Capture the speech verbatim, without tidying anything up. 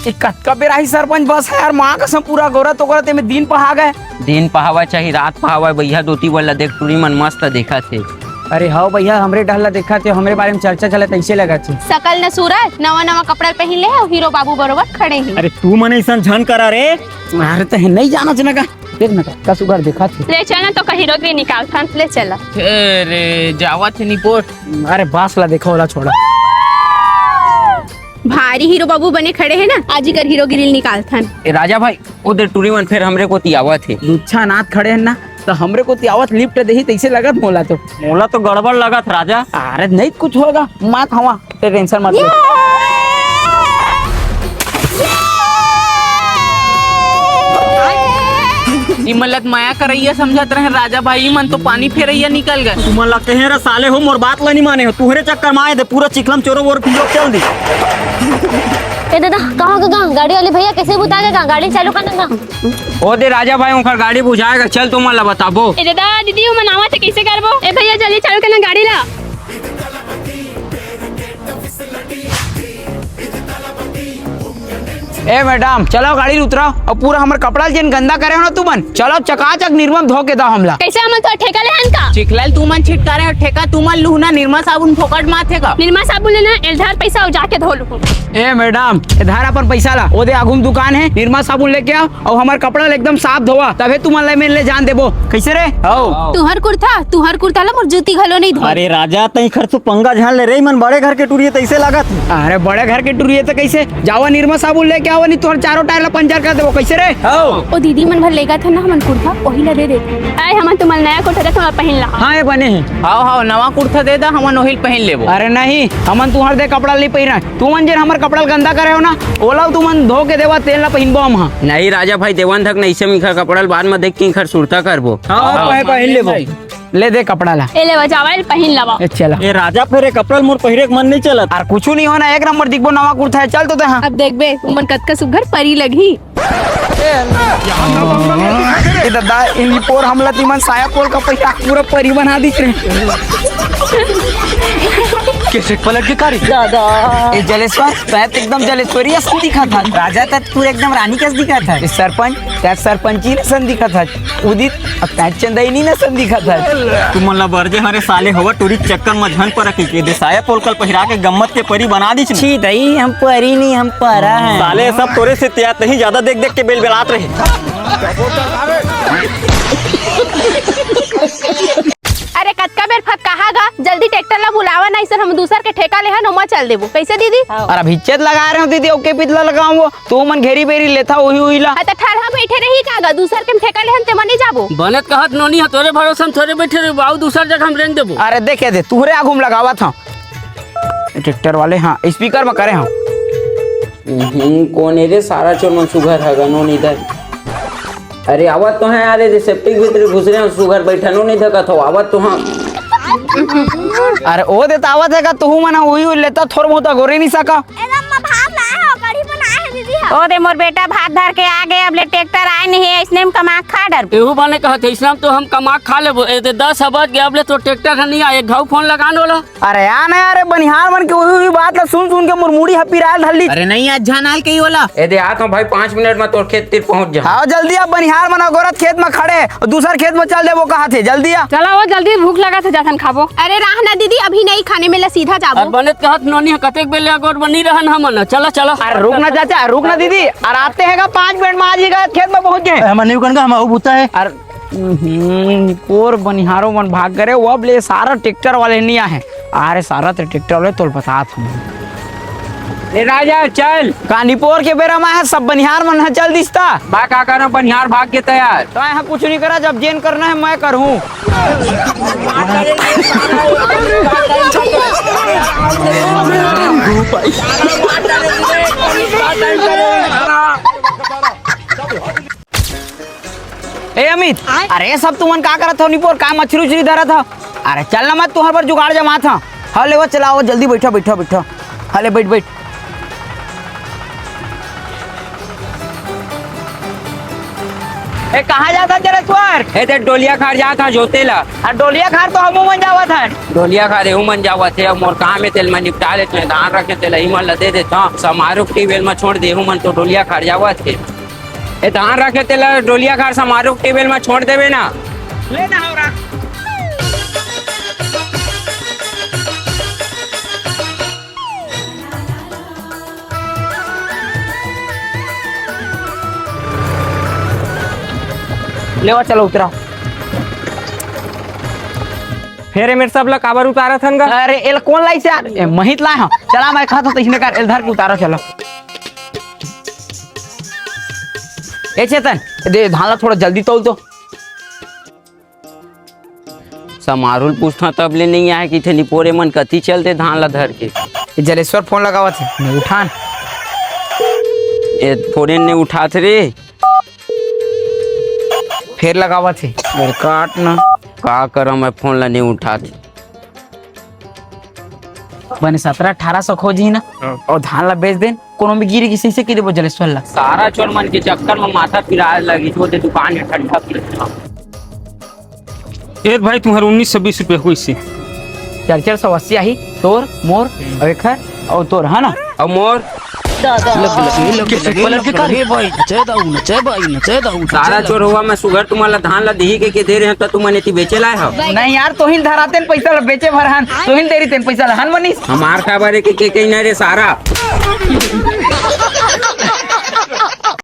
ये कतका बेर आही सरपंच बस ह यार, माँ कसम पूरा गोरत ओगरत एमे दिन पहा गे। दिन पहावय चाहे रात पहावय भैया, दोती वाला देख टूरी मन मस्त देखत हे। अरे हव भैया, हमरे डहर ला देखत हे, हमरे बारे में चर्चा चलत हे, अइसे लगत हे। सकल न सूरत, नवा नवा कपड़ा पहिन ले हे, हीरो बाबू बरोबर खड़े हे। अरे तू मन अइसन झन करा रे। अरे तैं नइ जानस न का, देख न का, का सुघर देखत हे। ले चल ना, तोर हीरोगिरी निकालथन, ले चल। अरे जावत हे निपोर। अरे बास ला देखव, ओला छोड़ा। भारी हीरो बाबू बने खड़े हे ना, आज इकर हीरोगिरी निकालथन। ए राजा भाई, ओ दे टूरी मन फेर हमरे कोती आवत हे। लुच्छा नाथ खड़े हे ना, त हमरे कोती आवत lift देही तइसे लगत मोला तो। मोला तो गड़बड़ लगत राजा। अरे नहीं कुछ होगा, मत हवा, ते tension मत ले। इमन ला त मया करइया समझत रहेन राजा भाई, इमन तो पानी फेरइया निकल गे। तुमन ला कहे रे साले हो, मोर बात ला नइ माने हो, तुहरे चक्कर म आए दे पूरा चिखला म चोरो बोर पिलो चल दी। ए दादा, कहाँ गे गा? गाड़ी वाले भैया कइसे बुता गे गा? गाड़ी चालू कर ना गा। ओ दे राजा भाई, ओकर गाड़ी बुझा गे, चल तुमन ला बताबो। ए दादा, दीदी, ओमन आवत हे, कइसे करबो? ए भैया, जल्दी चालू कर ना गाड़ी ला। ए मैडम, चलो गाड़ी ल उतराव अउ पूरा हमर कपड़ा ल जेन गंदा करे हो ना तुमन, चलो चकाचक निरमा म धो के दव हमला। कइसे हमन तोर ठेका ले हन का? चिखला ल तुमन छिटकारे हो, ठेका तुमन लूहू ना, निरमा साबुन फोकट म आथे का? निरमा साबुन लेना, एला धर पइसा अउ जाके धो लूहू। ए मैडम, ए धर अपन पइसा ला, ओ दे आघू म दुकान हे, निरमा साबुन लेके आव अउ हमर कपड़ा ल एकदम साफ धोवा, तभे तुमन ला एमे ले जान देबो। कइसे रे? हव। तुंहर कुरता, तुंहर कुरता ला मोर जूती घलो नइ धोय। अरे राजा, तैं खर तो पंगा झन ले रे, इमन बड़े घर के टूरी हे तइसे लागत हे। अरे बड़े घर के टूरी हे त कइसे? जावा निरमा साबुन लेके आवा, नहीं तोर चारों टायर ला पंचर कर देबो। कइसे रे? हव। ओ दीदी मन भर लेगत हे ना हमन कुरता, ओही ला दे देते। आय हमन तुमन नया कुरता देथन, ओला पहिन ला। हाँ, ए बने हे। हव, हव, नवा कुरता दे दा, हमन ओही ल पहिन लेबो। अरे नहीं, हमन तुंहर दे कपड़ा ल नइ पहिरन। तुमन जेन हमर कपड़ा ल गंदा करे हो ना, ओला तुमन धो के देवा, तेन ला पहिनबो हमन। नहीं राजा भाई, देवन धक नहीं से मिखर कपड़ा ल बाद म देख के इखर सुरता करबो। हाँ, हाँ, पह-, पहिन लेबो। ले दे कपड़ा ला। ए लेवा जावा, एला पहिन लवा। ए चला। ए राजा, फेर ए कपड़ा ल मोर पहिरे के मन नइ चलत। अरे कुछू नइ होना, एक नंबर दिखबो, नवा कुरता हे, चल तो तैं। हाँ। अब देखबे, उमन कतका सुघर परी लगही। ए दादा, इही पोर हमला तिमन साया पोल का पहिरा पूरा परी बना दिस रे। कैसे पलट के कारी? दादा। ए जलेश्वर, तैं तो एकदम जलेश्वरी असन दिखत हस। राजा, तैं पूरा एकदम रानी कस दिखत हस। ए सरपंच, तैं सरपंची असन दिखत हस। उदित, अब तैं चंदैनी असन दिखत हस। तुमन ला बरजे हरे साले हवा टूरी चक्कर म झन परा के, के दे साया पोल कल पहिरा के गम्मत के परी बना दिस। छी दई, हम परी नहीं, हम परा हैं। साले सब तोरे से तिया तही ज्यादा देख देख के बेल बेलात रहे। अरे कतका बेर फत कहा गा, जल्दी ट्रैक्टर ला बुलावा, नहीं सर हम दूसर के ठेका ले हन, ओमा चल देबो। कैसे दीदी? अरे अब हिच्चेत लगा रहे हो दीदी, ओके पित ला लगाओ वो, तो मन घेरी बेरी लेथा उही उही ला। हाँ, त ठरहा बैठे रही का गा, दूसर के हम ठेका ले हन, ते मनी जाबो। बने त कहत नोनी ह, तोरे भरोसा हम थोरे बैठे रही, बाऊ दूसर जगह हम रेंग देबो। अरे देखे दे, तुहरे आगू में लगावत हूँ। ट्रैक्टर वाले, हाँ, स्पीकर में करे हूँ। हम्म, कौन है रे सारा चोर मन सुघर है गनो निधन। अरे आवत तो है यार, ये सेप्टिक भीतर घुस रहे हो, सुघर बैठनो नहीं थका थो, आवत तो हाँ। अरे ओ दे तावत है का, तुहू मना उही उही लेता थोर बहुत अगोरे नहीं सका। एकदम मैं भात लाए हो, कढ़ी बनाए है दीदी हो। ओ दे मोर बेटा भात धर के आ गए, अब ले ट्रैक्टर आए नहीं है, इसने हम कमा खा डर। एहू बने कहत है, इसने हम तो हम कमा खा लेबो। ए दे दस बज गए, अब ले तो ट्रैक्टर है नहीं आए, एक घाव फोन लगा नो ला। अरे आ ना यार, बनिहार मन के उही उही बात ला सुन सुन के मोर मुड़ी ह पिरायल धर ली। अरे नहीं, आज झानाल के ही होला। ए दे, आत हूँ भाई, पाँच मिनट में तोर खेत तीर पहुँच जा। हाँ, जल्दी आ, बनिहार मन अगोरत खेत में खड़े, दूसर खेत में चल देबो कहा थे, जल्दी आ। चला वो, जल्दी भूख लगा थे, जाथन खाबो। अरे राह ना दीदी, अभी नहीं खाने में ला, सीधा जाबो। अरे बने त कहत नोनी ह, कतेक बेले अगोर बनी रहन हमन, चला चला। अरे रुक ना चाचा, रुक ना दीदी, अरे आते हैं का पाँच मिनट में, आज ही का खेत में पहुँच गए। हम नहीं कन का, हम आऊ बुता है। अरे हम्म, पोर बनिहारो मन भाग करे, वो अब ले सारा ट्रैक्टर वाले नहीं आए। अरे सारा ते ट्रैक्टर वाले तोल बतात हूँ। ए राजा, चल। का निपोर के बेरा में है, सब बनिहार मन है, चल दिसता। बा का करो, बनिहार भाग के तैयार। तो यहाँ कुछ नहीं करा, जब जेन करना है मैं करूँ। ए अमित, आय? अरे सब तुमन का करत हो निपोर, का मछरी उछरी धरत हो? अरे चल ना, मैं तुहर बर जुगाड़ जमात हूँ। हाँ ले वो चलाओ, जल्दी बैठो, बैठो, बैठो। हाँ ले बैठ, बैठ। ए, कहाँ जात हन जलेश्वर? ए, ते डोलिया खार जात हन जोते ला। आ, डोलिया खार तो हमू मन जावत हन। डोलिया खार एहू मन जावत हे, अब मोर काम हे, तेला मैं निपटा लेथों, धान रखे तेला ही मन ला दे देथों, समारोह के टेबल में छोड़ दे, एहू मन तो डोलिया खार जावत हे। ए, धान रखे तेला डोलिया खार समारोह के टेबल में छोड़ देबे ना। ले ना हो रहा। लेवा, चलो उतरा। फेर ए मेर सब ला काबर उतारत हन गा? अरे, एल कोन लाइस यार? ए, महित लाए हंव। चला, मैं कहत हंव, तइसने कर, एल धर के उतारो, चलो। ए चेतन, दे धान ला थोड़ा जल्दी तौल तो। समारू ल पूछथंव तब ले नइ आए, कहिथे निपोरे मन कति चलथे धान ला धर के। ए जलेश्वर फोन लगावत हे, नइ उठान। ए फोन नइ उठात रे। फेर लगावत हे। अरे काट ना। का करंव मैं, फोन ला नइ उठात। बने सतरा अठारा सौ खोजही ना। हाँ। अउ धान ला बेच देन, कोनो में गिर गिस अइसे कहि देबो जलेश्वर ला। सारा चोर मन के चक्कर में माथा पिराए लगिस, वो दे दुकान में ठंडा पी। ए भाई, तुम्हर उन्नीस सौ बीस रुपया होइस हे। चार चार सौ अस्सी आही, तोर, मोर, अउ एखर, अउ तोर, हे ना? अउ मोर? लग, लग, लग, लग, लग, लग, लग, हे भाई, नचे दाऊ, नचे भाई, नचे दाऊ, नचे सारा दाऊ। चोर होवा, मैं सुघर तुमन ला धान ला दिही के, के दे रहेंव, त तुमन एती बेचे लाए हव। नहीं यार, तोहिन धरातेन पइसा ला बेचे भर हन, तोहिन दे रहितेन पइसा ला हन मनीष। हमार काबर हे के, के कही ना रे सारा।